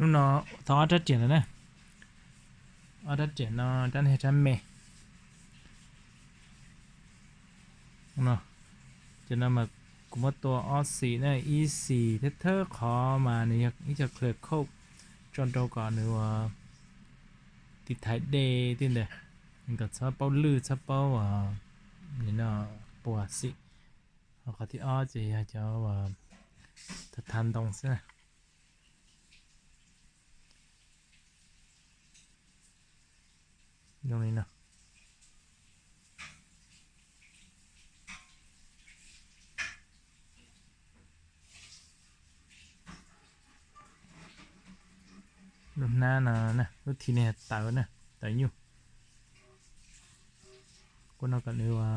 Hnub no thov ob rab riam ntawm na, ob rab riam no, rab no yog rab me no. Ces no mas kuv muab tua ob xim na, ib xim thiab thawj qhov mas nws yog ib co clear coat tso rau kom nws ua tiv thaiv dej tej ntawd, kom txhob paub lwj txhob paub puas xim. Ho qhov thib ob ces yog cov tha tha ntoo xwb na. Zoo li no. Lub hnab no, lub thim no yog tawv na, tawv nyuj. Kuv no kom nws ua,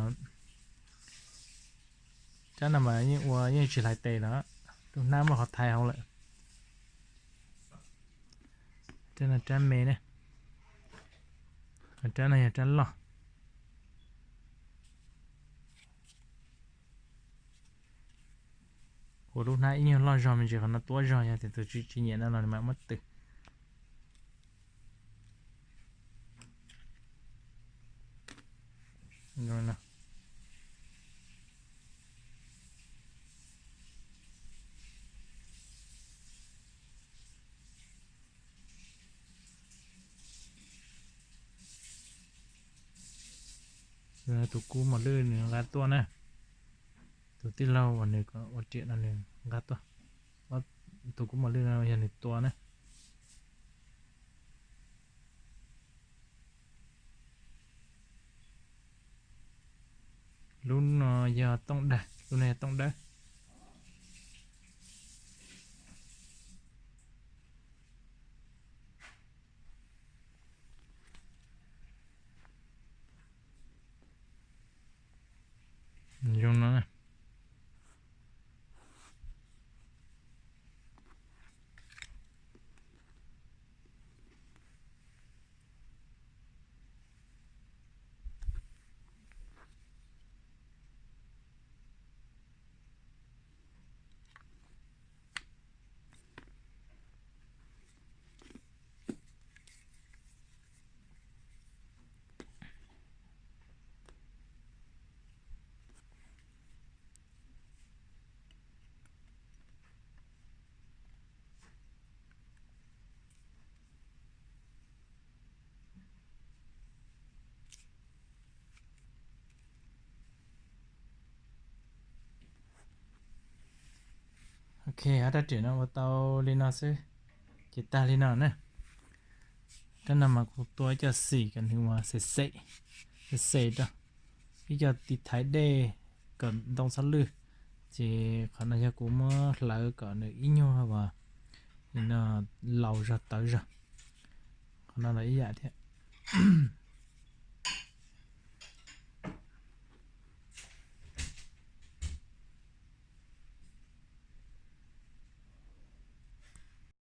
rab no mas yeej ua yeej tsis hlais tes los, lub hnab muaj qhov thaiv hauv lawm. Rab no rab me ne, rab no yog rab loj. Ua lub hnab ib nyuag loj zog me ntsis, qhov no tuab zog, yog tias tus tsis tsis nyiam no los nws mam muab tws. Tus kub mos lwj nws nqa tuaj na, tus tij laug uas nws ua riam no nws nqa tuaj. Tus kub mos lwj no yog nws tua na. Lub no yog tooj dawb, lub no yog tooj dawb. Zoo no. Ok, ob rab riam no ua tau li no xwb, ces tag li no na. Rab no mas kuv tua ib co xim kom nws ua xem xem, xem xem rau, ib co tiv thaiv dej kom ntoo txhob lwj. Ces qhov no yog kuv muab hlawv kom nws ib nyuag uas no laus zog tawv zog. Qhov no los ib yam thiab.